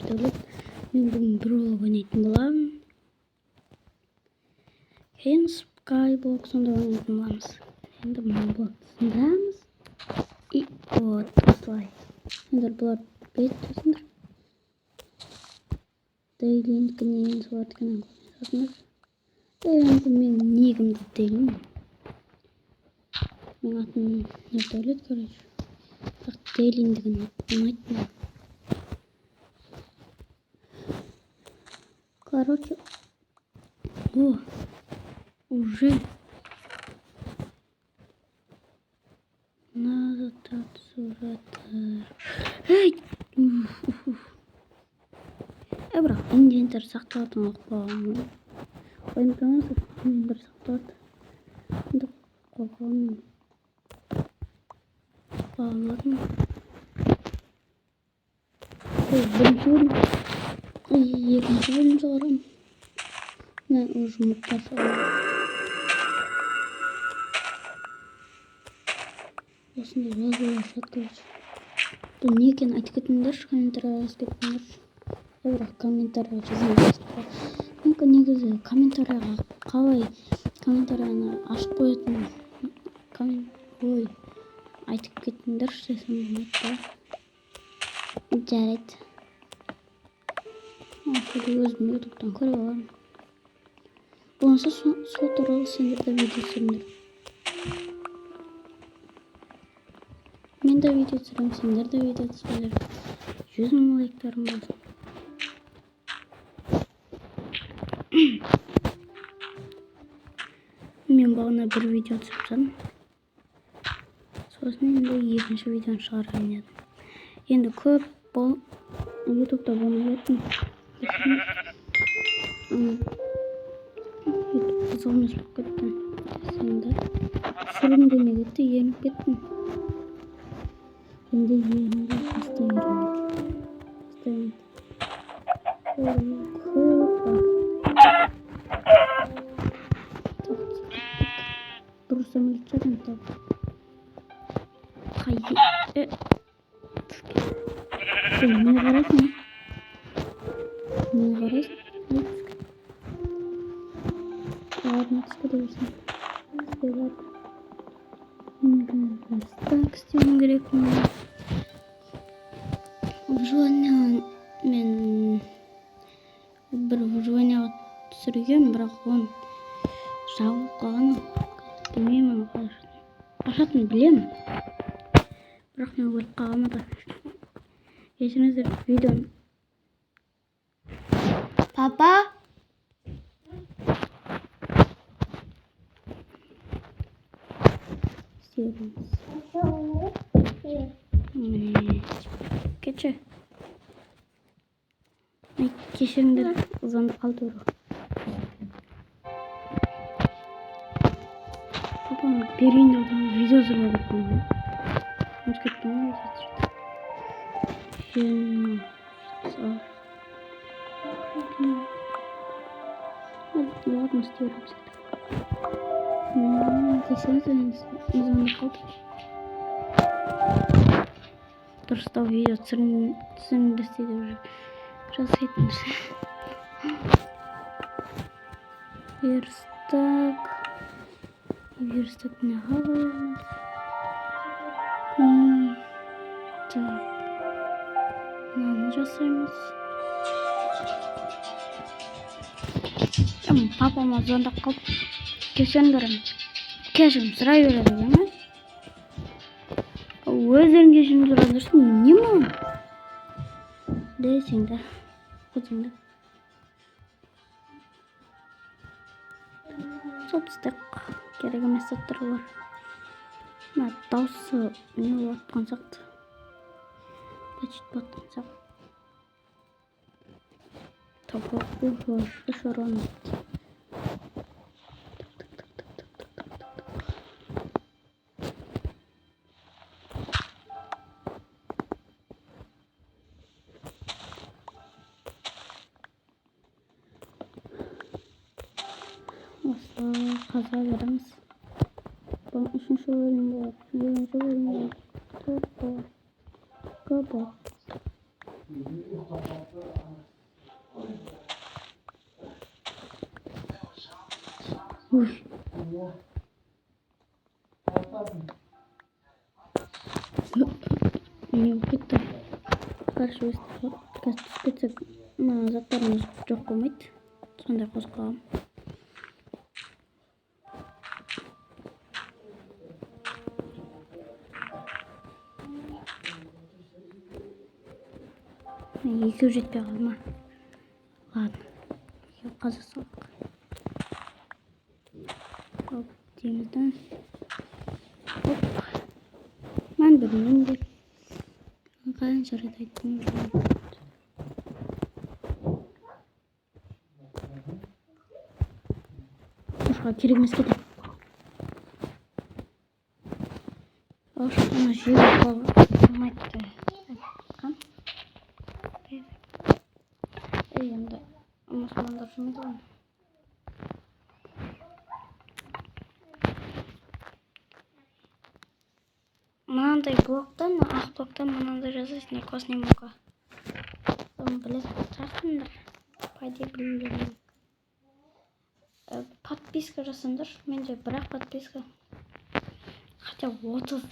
Дәулет. Мен бүгін Brawl ойнайтын боламын. Кейін Skyblock сонда ойнайтын боламыз. Енді мына блокты сындырамыз. И вот осылай. Сендер бұлар біледі тұрсыңдар. Дейлиндікінен солардікінен қойсаңдар. Енді мен нигімді Дейлин. Менің атым Нұрдәулет, короче. Бірақ Дейлин деген ат ұнайды маған. Короче, о, уже надо түсіп жатыр. Эй! Уф, уф, уф. Бірақ инвентарь сақталатын қойып қойғанмын. Инвентарь сақталады. Енді қойған болатын. Бұл бірінші бөлім. Екінші бөлім шығарамын. Мен уже мұқтаж шығарамын. Осындай жазулар шығады, короче. Бұл не екенін айтып кетіңдерші, комментарийға жазып кетіңдерші. Бірақ комментарийға жазамын. Мүмкін негізі комментарийға қалай комментарияны ашып қоятын ой айтып кетіңдерші десем болмайды да. Жарайды. Осы өзім ютубтан көріп аламын. Болмаса сол туралы сендер де видео түсіріңдер. Мен де видео түсіремін, сендер де видео түсіріңдер. 100 000 лайктарым болсын. Мен бағана бір видео түсіріп тастадым. Сосын енді екінші видеоны шығарайын дедім. Енді көп бол ютубта болмай кеттім. Ютуб қызық емес болып кетті. Енді түсіргім келмей кетті, ерініп кеттім. Енді ерінбей бастай беремін. Бастай беремін. Көп бар. Бір самолет шығар енді тағы. Қай сен не қарайсың? Не қарайсың? Ай, түске. Ладно, түске де берсін. Түспей ладно. Енді верстак істеуім керек. Выживание мен бір выживание түсіргенмін, бірақ оны жабылып қалған. Білмеймін оны қалай ашатынын. Ашатынын білемін. Бірақ мен өліп қалғанмын да. Кешіріңіздер, видеоны. Папа? Істей береміз. Міне, кетші. Ай, кешіріңдер, звондап қалды біреу. Папама берейін деп отырмын, видео түсіріп жатырмын ғой. Ұмытып кеттім ғой видео түсіруді. 20. Ладно, істей береміз. Кешіріңіздер, енді звондап қалды. Дұрыстап видео түсіріңдер деп уже жасайтын. Верстак. Верстак неға қоямыз? Так. Мынаны жасаймыз. Папама звондап қалып, кешіріңдер енді. Кешірім сұрай береді екен, ә? Өздерің кешірім сұрап не маған? Десең де, қойсаң да. Сол тастайық. Керек емес заттар олар. Мына дауысы не болып жатқан сияқты. Быт болып жатқан сияқты. Топор үш урон. Так, так, так, так, так, так, так, так, так. Осылай қаза береміз. Бұл үшінші бөлім болады, екінші бөлім болады, төрт болады, екі болады. Ой, не болып кетті? Короче, өстіп қазір түсіп кетсек, мына заттарымыз жоқ болмайды. Сондай қосып қойғанмын. Екеу жетпей қалды ма? Ладно, екеу қаза салдық. Оп дейміз да. Оп. Мән бермеңдер. Қанша рет айттым. Ошқа керек емес кетті. Ошқаны жеуге болмайды айтқан. Енді мұсылмандар жемейді ғой. Мынандай блоктан, ақ блоктан мынандай жасайсыңдар, костный мука. Соны білетін шығарсыңдар. По идее білулерің. Подписка жасаңдар. Менде бірақ подписка. Хотя 30,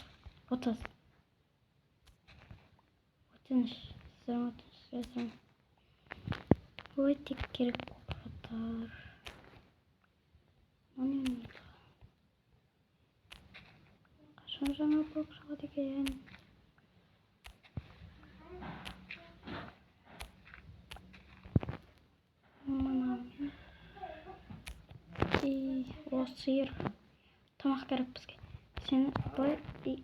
30. Өтініш, сіздерден өтініш жасаймын. Өте керек болып жатыр. Мынау не? Қашан жаңа блок шығады екен? Мынамен. И о, сиыр. Тамақ керек бізге. Сені былай и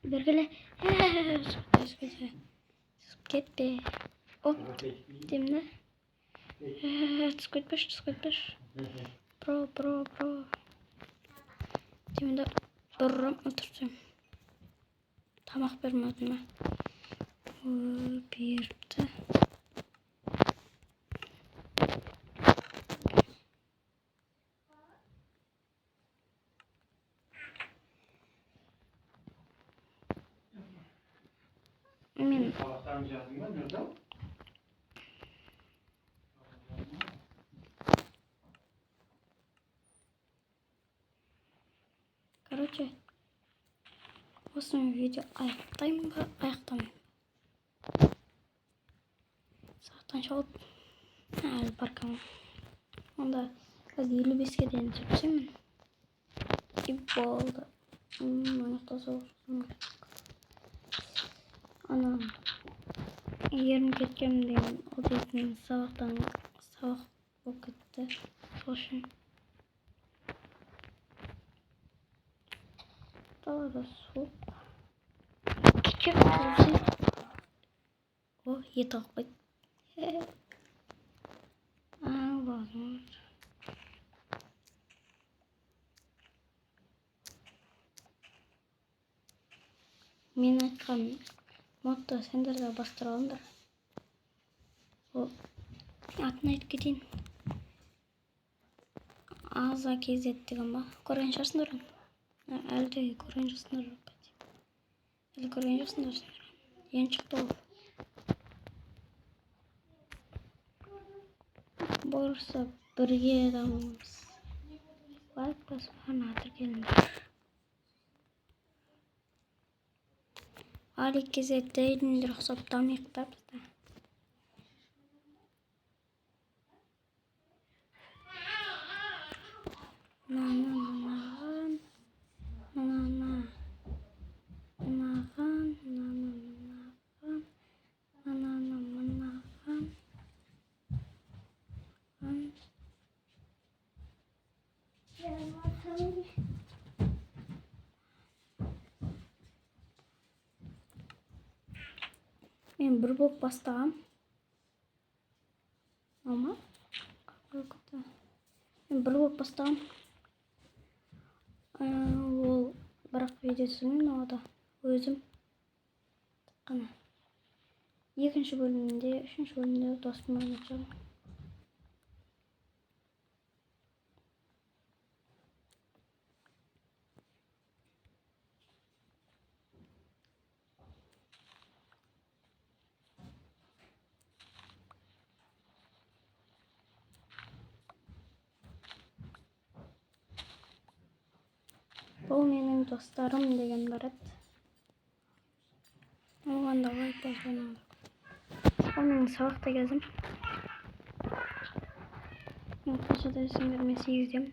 бергіле. Түсіп кетпе. Оп, деймін да. Түсіп кетпеші, түсіп кетпеші. Бро, бро, бро. Деймін да, бір ұрам, өлтіріп тастаймын. Тамақ бермеді ме? Ой, беріпті. Мен короче, осымен видео аяқтаймын ба, аяқтамаймын ба? Сағат қанша болды? Әлі бар екен. Онда қазір 55-ке дейін түсіріп тастаймын. И болды. Мына жақта соғып ана ерініп кеткенмін деген, ол дейтін сабақтан сабақ болып кетті. Сол үшін далада суық. Кетші. О, ет алып қойды. А, возможно. Мен айтқан модты сендер де бастыра алыңдар. Ол атын айтып кетейін. Аза KZ деген ба? Көрген шығарсыңдар оны. Әлі де көрген жоқсыңдар. Әлі көрген жоқсыңдар сендер. Енді шықты ол. Бұйырса бірге дамимыз. Лайк басып, арнаға тіркеліңдер. Али KZ дейтіндер ұқсап дамиық та біз де. Мынаны мынаған, мынаны мынаған, мынаны мынаған, мынаны мынаған. Мен бір блок бастағам. Алма? Мен бір блок бастағам. Ол бірақ видео түсірмеймін ода. Өзім қана. Екінші бөлімінде, үшінші бөлімінде досыммен ойнатacağım. Бұл менің достарым деген бар еді, оған да лайк басып қойыңдар. Ол менің сабақта кезім. Мен қаншада десеңдер, мен сегіздемін.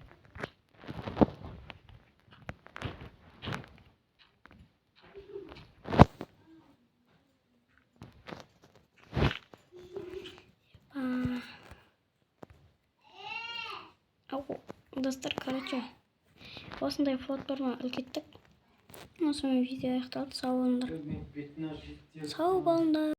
А, ау, достар, короче, осындай платформа үлкейттік. Осымен видео аяқталды. Сау болыңдар, сау болыңдар.